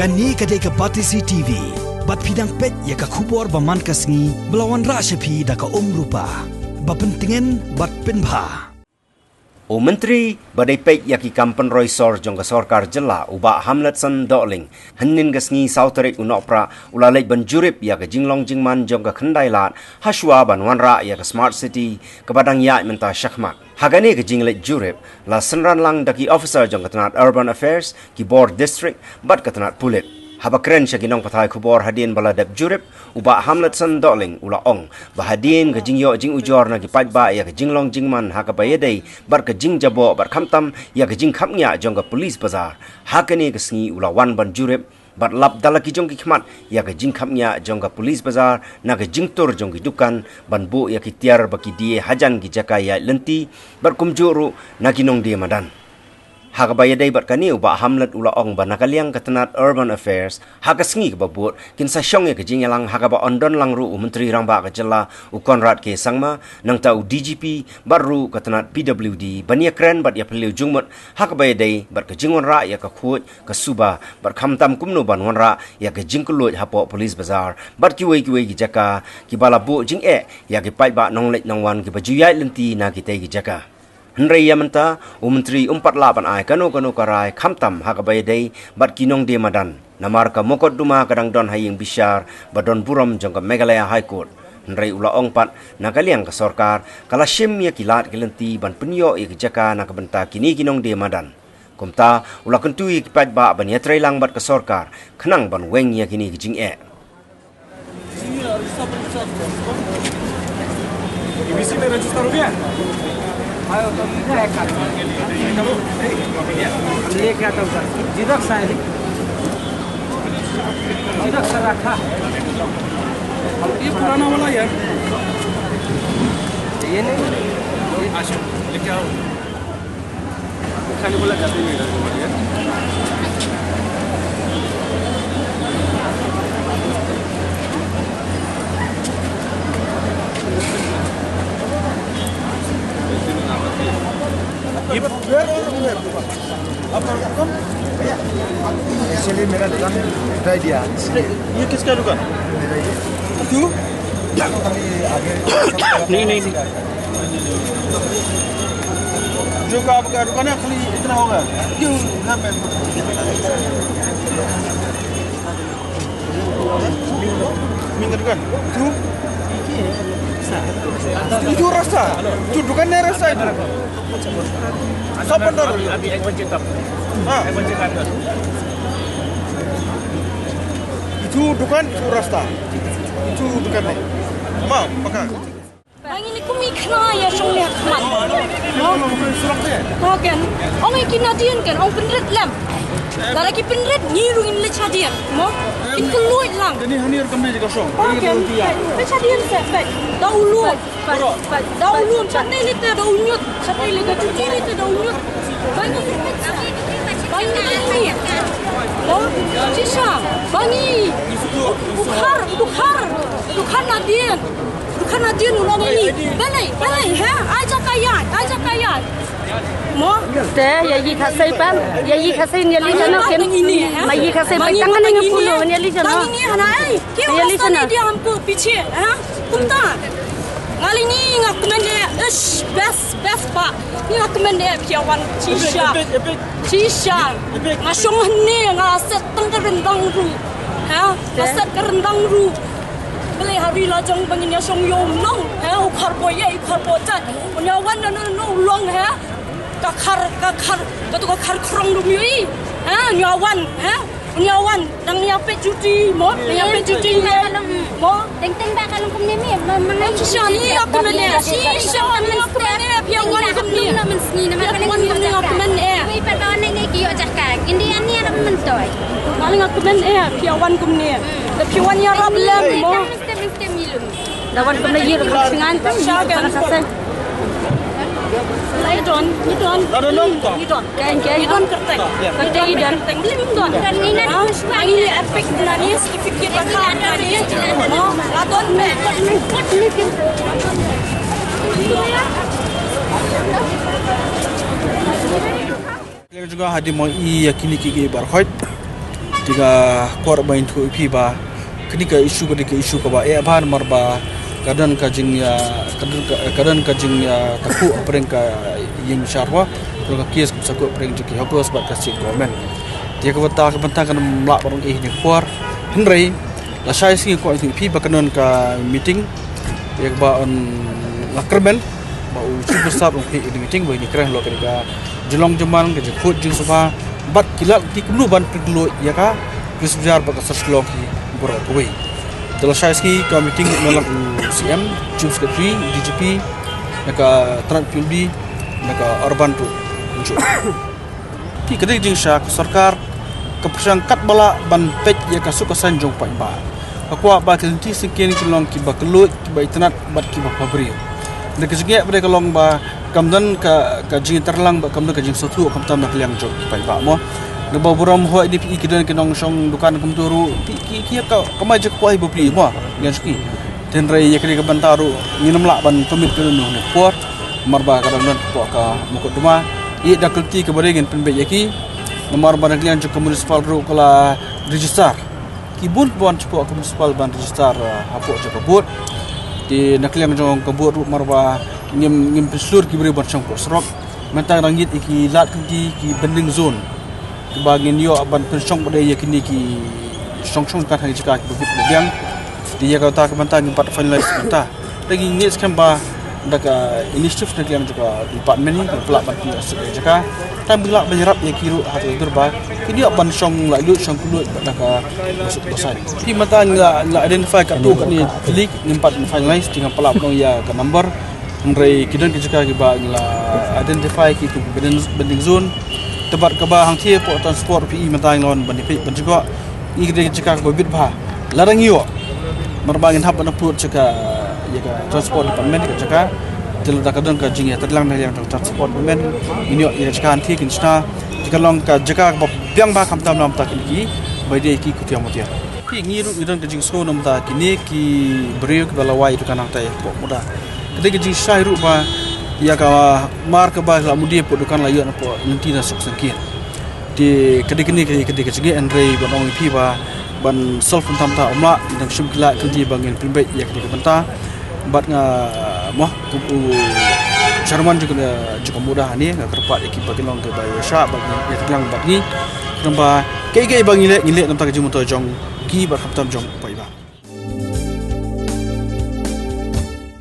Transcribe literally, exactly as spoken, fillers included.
Kane ka dei ka Batesi T V. Bad phi dang peit ïa ka khubor ba man ka sngi ba la wanrah sha phi da ka Umrupa. Ba pyntngen bad pynbha. U Myntri ba dei peit ïa ki kam pynroi sor jong ka sorkar jylla u Bah Hamletson Dohling, hynnin ka sngi saw tarik u Nohprah u la leit ban jurip ïa ka jinglong jingman jong ka khyndai lad hashwa ban wanrah ïa ka Smart City kaba dang ïaid mynta shakhmat. Ha kane ka jingleit jurip la synran lang da ki officer jong ka tnat Urban Affairs, ki bor district bad ka tnat pulit. Haba kren sha ki nongpathai khubor hadien ba la dep jurip, u Bah Hamletson Dohling u la ong ba hadien ka jingïoh jingujor na ki paidbah ïa ka jinglong jingman ha kaba ïadei bad ka jingjaboh bad khamtam ïa ka jingkhapngiah jong ka police bazar, ha kane ka sngi u la wan ban jurip bad lap da la ki jong ki khmat ïa ka jingkhapngiah jong ka police bazar na ka jingtur jong ki dukan ban buh ïa ki tiar ba ki die hajan ki jaka ïaid lynti bad kumjuh ruh na ki nongdie madan. Ha kaba ïadei bad kane u Bah Hamlet u la ong ba na ka liang ka tnat Urban Affairs ha ka sngi kaba bud kin sa shong ïa ka jingïalang ha kaba yn don lang ruh u Myntri Rangbah ka jylla u Conrad K Sangma, nangta u D G P bad ruh ka tnat P W D ban ïakren bad ïaphylliew jingmut ha kaba ïadei bad ka jingwanrah ïa ka khuid ka suba bad khamtam kumno ban wanrah ïa ka jingkylluid hapoh police bazar bad kiwei kiwei ki jaka kiba la buh jingeh ïa ki paidbah nongleit nongwan kiba ju ïaid lynti na kitei ki jaka. Hynrei ïa mynta u Myntri um pat lah ban ai kano kano ka rai khamtam ha kaba ïadei bad ki nongdie madan, namar ka mukotduma ka dang don ha ïing bishar ba don burom jong ka Meghalaya High Court. Hynrei u la ong pat na ka liang ka sorkar ka la shim ïa ki lad ki lynti ban pynïoh ïa ki jaka na ka bynta kine ki nongdie madan. Kumta u la kyntu ïa ki paidbah ban ïatreilang bad ka sorkar khnang ban weng ïa kine ki jingeh. ईबीसी में रजिस्टर हो गया? हाँ, तो मुझे एक कार्ड। लेके आता हूँ सर। जीरो है। जीरो सर रखा। ये पुराना वाला यार। ये नहीं। अच्छा, लेके आओ। ये इसलिए मेरा दुकान हटा दिया। ये किसका दुकान? मेरा ही है। क्यों? अभी आगे नहीं, नहीं, नहीं। जो का आपका दुकान है, खाली इतना होगा। क्यों? हाँ, मैं Mingat kan? Itu. Itu rasta. Itu dukan ni rasta itu. Siapa dah? Ha. Itu dukan, itu rasta. Itu dukan ni. Ma, pakai. Ba ngi kum i khna ïa shong ïa khmat. Mo ken. Ong i ki nadien ken, ong pynrit lem. Lada ki pynrit ngi ruh ngin leit shadien. Mo. Kin kylluid lang. Kani hani rkam ne jaka shong. Mo ken. Leit shadien se, peit. Da u lum. Da u lum, chat ne leit da u ñiut. Chat ne leit da u ñiut. Ba ngi peit. Ba ngi peit. Mo. Shisha. Ba ngi. U khar, u khar. U khar nadien. Khana din u nong ini. Balei, balei, ha? Ai jaka ïaid, ai jaka ïaid. Mo? Te, ïa i Khasi pat, ïa i Khasi ïa lei shano ken. Ma i Khasi pat tang hana ïa pule ïa lei shano. Tang ini hana, eh, ki ïa lei shano. Dia hamko piche, ha? Kumta. Nga lei ni nga kmen de, ish, best, best pa. Ni nga kmen de phi wan shisha. Shisha. Nga shong hynne nga set tang ka ryndang ruh. Ha? Nga set ka ryndang ruh. Balei ha ri la jong ba ngin ïa shong ïa u long, ha, u khar boi ïa, u khar boi tat. Un ïa wan na no no u long, ha. Ka khar, ka khar, ka tu ka khar khrong dum ïa i. Ha, un ïa wan, ha. Un ïa wan, dang ïa peit juti, mo, dang ïa peit juti, mo. Teng teng ba ka long kumne mi, ma, ma, shisha ni ïa kumne, shisha ni ïa kumne, phi ïa wan kumne. Ïa wan kumne ïa kumne. Wei pat ba wan ne ki ïoh jaka. Indi ani ïa kumne toi. Nga lei nga kmen eh, phi wan kumne. Da phi wan ïarap lem mo. Da wan kumne ïarap shngan tam. Sha kan. Ni don, ni don. Ni don. Kan ke ni don kertek. Kertek ni don. Ni don. Ni don. Ni epic na ni certificate ba ka na ni. Mo, la don me. Leng jong nga ha di mo i ïa kini ki ki bar khoit. Te nga kwah ban ïathuh ïa phi ba kane ka issue, kane ka issue kaba eh bha namar ba ka don ka jingïa, ka don ka, ka don ka jingïa takhuh hapdeng ka ïing sharwa, ka don ka case kaba sangkut hapdeng jong ki hawkers bad ka state government. Te kaba ta ka bynta kan ym lah ban ong eh ne por. Hynrei lashai sngi kwah ïathuh ïa phi ba ka don ka meeting ïa kaba yn la kyrmen ba u Chief Minister un peit ïa ka meeting ba ngin ïakren halor kane ka jinglong jingman, ka jingkhuid jingsngewbha bad ki lad ki kumno ban pynkloi ïa ka, ka sbjar bad ka sor Shillong ki baroh kawei. Te lashai sngi ka meeting na lang u C M, Chief Secretary, D G P, na ka tnat P W D, na ka Urban ruh. Ki ka dei jingshisha ka sorkar ka pyrshang katba lah ban peit ïa ka suk ka saiñ jong paidbah. Ka kwah ba ki lynti syngkien ki long kiba kylluid, kiba itynnad bad kiba pha briew. Da ka jingeh ba dei ka long ba kam don ka, ka jingïatreilang bad kam don ka jingsngewthuh khamtam na ka liang jong ki paidbah mo. Da ba burom hoi ne phi i ki don ki nongshong dukan kumta ruh, phi ki, ki ka, ka mai jingkwah ba phi mo. Ngan shuki. Hynrei ïa kane ka bynta ruh ngin ym lah ban pynmih ka don ne por. Namar ba ka dang don hapoh ka mukotduma. Ïa da ka lynti kaba dei ngin pynbeit ïa ki. Namar ba na ka liang jong ka municipal ruh ka la register. Ki bun bun shapoh ka municipal ban register, uh, hapoh jong ka board. Te na ka liang jong ka board ruh namar ba ngim, ngim pynshlur ki briew ban shong hapoh surok. Mynta ka dang ïit ïa ki lad ki, ki bonding zone. Kiba ngin ïoh ban pynshong pat ïa kine ki shong shong ka ha ki jaka kiba bit kiba biang. Te ïa kata ka bynta ngim pat finalize mynta. Te ngi ngeit skhem ba da ka initiative na ka liang jong ka department hi ka la lah ban pynïoh suk ïa ka jaka. Tang ba la lah ban ïarap ïa ki ruh ha ka dur ba kin ïoh ban shong laitluid shong kylluid bad da ka basuk basaiñ. Phi mynta ngi la, ngi la identify katto katne tylli, ngim pat finalize, te ngam pat lah ban ong ïa ka number. Hynrei ki don ki jaka kiba ngi la identify ki tu bonding, bonding zone. Te bad kaba hangthie hapoh transport phi i mynta ngi la wan ban ïapeit ban jngoh. Ngi ki dei ki jaka kaba bit bha. Lada ngi ïoh, namar ba ngin hap ban upload sha ka, ïa ka transport department ka jaka. Te lada ka don ka jingïatreilang na ka liang jong transport department, ngin ïoh ïa ka jaka hangthie kin shna. Te ka long ka jaka kaba biang bha khamtam na ka bynta kine ki ba dei ki khutiang mutiang. Phi, ngi ruh ngi don ka jingsngew na ka bynta kine ki briew kiba la wai dukan hangtai hapoh Muda. Ka dei ka jingshisha ruh ba ïa ka mar kaba la mudui hapoh dukan la ïoh na hapoh lynti na suk syngkien. Te ka dei kane ka, ka dei ka jingeh, hynrei ban ong ïa phi ba ban solve mynta mynta ym lah, dang shim ki lad ki lynti ba ngin pynbeit ïa kane ka bynta. Bad nga, mo, kum u chairman jong ka, jong ka Muda hangne nga kyrpad ïa ki ba kin long kiba ïashah bad ïatreilang bad ngi. Namar ba kaei kaei ba ngi leh, ngi leh na ka bynta ka jingmyntoi jong ki bad khamtam jong paidbah.